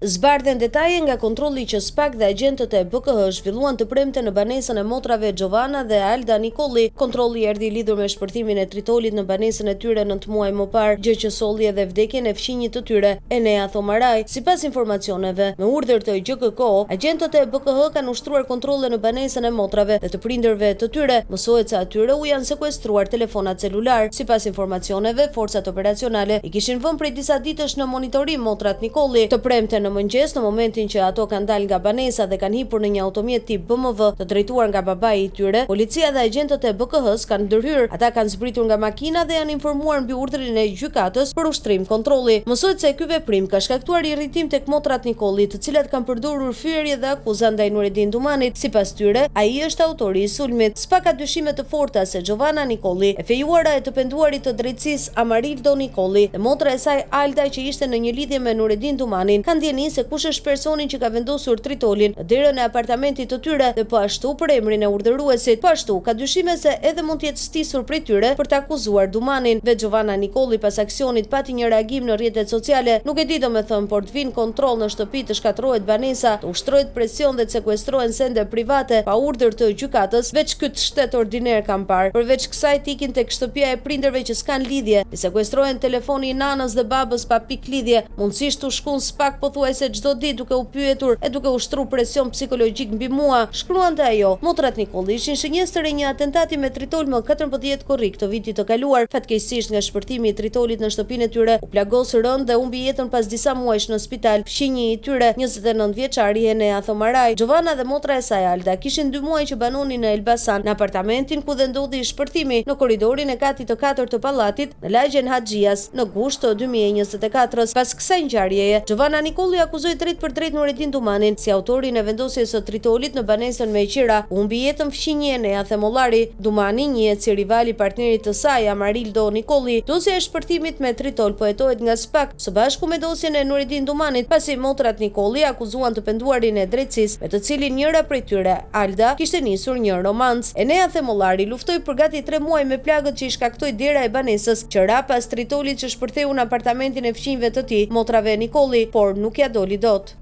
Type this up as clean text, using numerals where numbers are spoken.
Zbardhen detaje nga kontrolli që SPAK dhe agjentët e BKH zhvilluan të premten në banesën e motrave Xhovana dhe Alda Nikolli. Kontrolli erdhi lidhur me shpërthimin e tritolit në banesën e tyre nëntë muaj më parë, gjë që solli edhe vdekjen e fqinjit të tyre, Enea Thomaraj. Sipas informacioneve, me urdhër të GJKKO, agjentët e BKH kanë ushtruar kontrolle në banesën e motrave dhe të prindërve të tyre. Mësohet se atyre u janë sekuestruar telefonat celularë. Sipas informacioneve, forcat operacionale i kishin vënë prej disa ditësh në monitorim motrat Nikolli. Të premten në mëngjes, në momentin që ato kanë dalë nga banesa dhe kanë hipur në një automjet tip BMW të drejtuar nga babai i tyre, policia dhe agjentët e BKH-së kanë ndërhyrë. Ata kanë zbritur nga makina dhe janë informuar mbi urdhrin e gjykatës për ushtrim kontrolli. Mësohet se ky veprim ka shkaktuar irritim tek motrat Nikolli, të cilat kanë përdorur fyerje dhe akuza ndaj Nuredin Dumanit. Sipas tyre, ai është autori i sulmit. SPAK ka dyshime të forta se Xhovana Nikolli, e fejuara e të penduarit të drejtësisë, Amarildo Nikolli dhe motra e saj Alda që ishte në një lidhje me Nuredin Dumanin kanë dijeni se kush është personi që ka vendosur tritolin në derën e apartamentit të tyre dhe po ashtu për emrin e urdhëruesit. Po ashtu, ka dyshime se edhe mund të jetë stisur prej tyre për të akuzuar Dumanin. Vetë Xhovana Nikolli pas aksionit pati një reagim në rrjetet sociale, Nuk e di domethënë, por të vijnë kontroll në shtëpi të shkatërrohet banesa, të ushtrohet presion dhe të sekuestrohen sende private pa urdhër të gjykatës, veç kyt shtet ordiner kam parë. Përveç kësaj të ikin tek shtëpia e prindërve që s'kanë lidhje, t'i sekuestrohen telefoni i nanës dhe babës pa pikë lidhje, mundësisht t'u shku n'SPAK pothuajse çdo ditë duke u pyetur e duke ushtru presion psikologjik mbi mua, shkruante ajo. Motrat Nikolli ishin shënjestër e një atentati me tritol më 14 korrik të vitit të kaluar. Fatkeqësisht nga shpërthimi i tritolit në shtëpinë e tyre u plagos rëndë dhe humbi jetën pas disa muajsh në spital fqinji i tyre, 29 vjeçari Enea Thomaraj. Xhovana dhe motra e saj Alda kishin dy muaj që banonin në Elbasan, në apartamentin ku dhe ndodhi shpërthimi, në korridorin e katit të katërt të pallatit, në lagjen Haxhias, në gusht të 2024-ës. Pas kësaj ngjarjeje, Xhovana Nikolli akuzoi drejtpërdrejt Nuredin Dumanin si autorin e vendosjes së tritolit në banesën me qira, ku humbi jetën fqinji Enea Themollari. Dumani njihet si rival i partnerit të saj, Amarildo Nikolli. Dosja e shpërthimit me tritol po hetohet nga SPAK, së bashku me dosjen e Nuredin Dumanit, pasi motrat Nikolli akuzuan të penduarin e drejtësisë, me të cilin njëra prej tyre, Alda, kishte nisur një romancë. Enea Themollari luftoi për gati tre muaj me plagët që i shkaktoi dera e banesës, që ra pas tritolit që shpërtheu në apartamentin e fqinjve të tij, motrave Nikolli, por nuk ia doli dot.